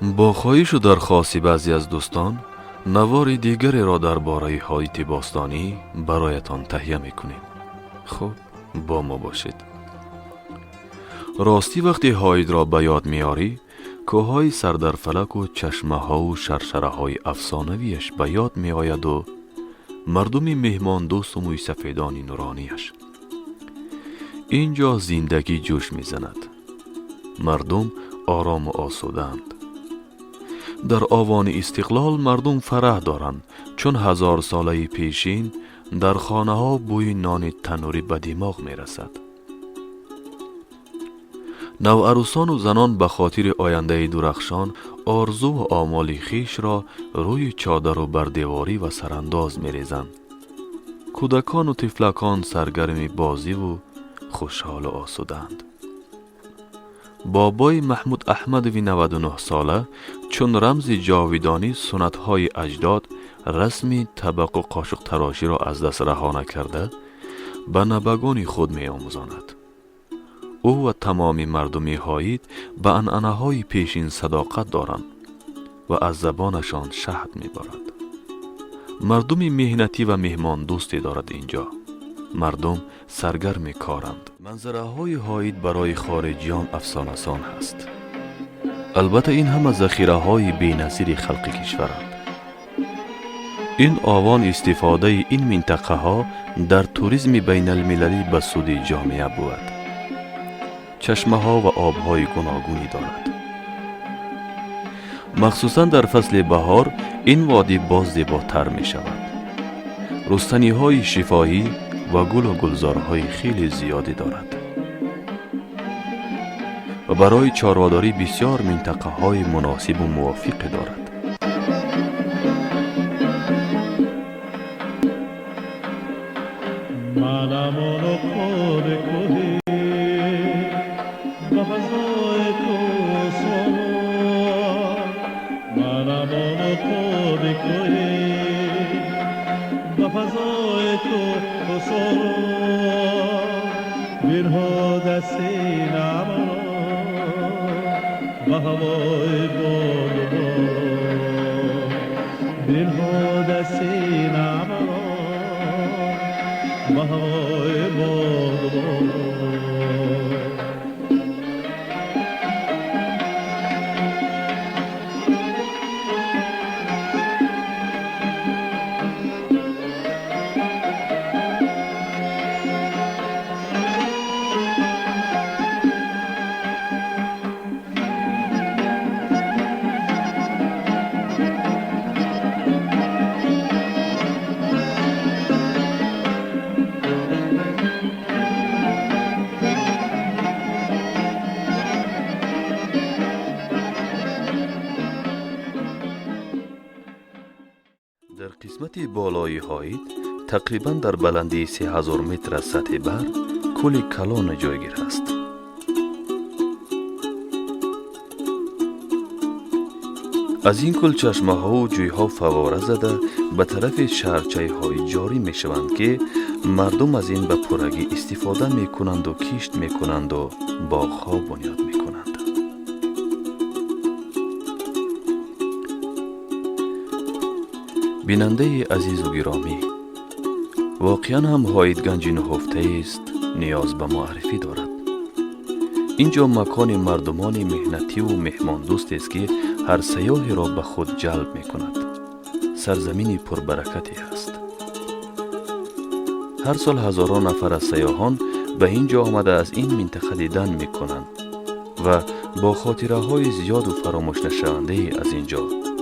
Бо хоҳишу дархости баъзе аз дӯстон навори дигареро дар бораи Ҳоити бостонӣ бароятон таҳия мекунем. Хуб, бо мо бошед. Ростӣ, вақте Ҳоидро ба ёд меорӣ, кӯҳҳои сардарфалаку чашмаҳову шаршараҳои афсонавиаш ба ёд меояду мардуми меҳмондӯсту мӯйсафедони нуронияш. Ин ҷо зиндагӣ ҷӯш мезанад, мардум орому осудаанд. Дар овони истиқлол мардум фараҳ доранд, чун ҳазорсолаи пешин дар хонаҳо бӯи нони таннурӣ ба димоғ мерасад. Навъарӯсону занон ба хотири ояндаи дурахшон орзуву омоли хишро рӯи чодару бардеворӣ ва сарандоз мерезанд. Кӯдакону тифлакон саргарми бозиву хушҳолу осудаанд. Бобои Маҳмуд Аҳмадови 99-сола чун рамзи ҷовидонӣ суннатҳои аҷдод, расми табақу қошуқтароширо аз даст раҳо накарда, ба набагони худ меомӯзонад. Ӯ ва тамоми мардуми Ҳоид ба анъанаҳои пешин садоқат доранд ва аз забонашон шаҳд меборад. Мардуми меҳнатӣ ва меҳмондӯсте дорад ин ҷо. Мардум саргарми коранд. Манзараҳои Ҳоид барои хориҷиён афсонасон ҳаст. Албатта, ин ҳама захираҳои беназири халқи кишваранд. Ин овон истифодаи ин минтақаҳо дар туризми байналмилалӣ ба суди ҷомеа бувад. Чашмаҳо ва обҳои гуногунӣ дорад. Махсусан дар фасли баҳор ин водӣ боз зеботар мешавад. Рустаниҳои шифоӣ ва гулу гулзорҳои хеле зиёде дорад ва барои чорводорӣ бисёр минтақаҳои муносибу мувофиқе дорад. Дар қисмати болои Ҳоид, тақрибан дар баландии 3000 метр аз сатҳи баҳр, кӯли калона ҷойгир аст. Аз ин кӯл чашмаҳову ҷӯйҳо фаввора зада ба тарафи шаҳрчаи Ҳоид ҷорӣ мешаванд, ки мардум аз ин ба пуррагӣ истифода мекунанду кишт мекунанду боғҳо бунёд мекунанд. Бинандаи азизу гиромӣ, воқеан ҳам Ҳоид ганҷи нуҳуфтаест, ниёз ба муаррифӣ дорад. Ин ҷо макони мардумони меҳнативу меҳмондӯстест, ки ҳар сайёҳеро ба худ ҷалб мекунад. Сарзамини пурбаракате ҳаст. Ҳар сол ҳазорон нафар аз сайёҳон ба ин ҷо омада, аз ин минтақа дидан мекунанд ва бо хотираҳои зиёду фаромӯшнашавандае аз ин ҷо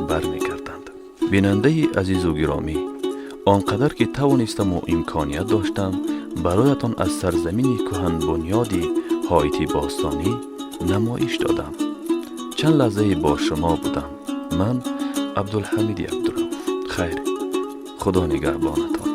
бармегарданд. Бинандаи азизу гиромӣ, он қадар ки тавонистаму имконият доштам, бароятон аз сарзамини кӯҳанбунёди Ҳоити бостонӣ намоиш додам. Чанд лаҳзае бо шумо будам ман, Абдулҳамиди Абдурауф. Хайр, Худо нигаҳбонатон.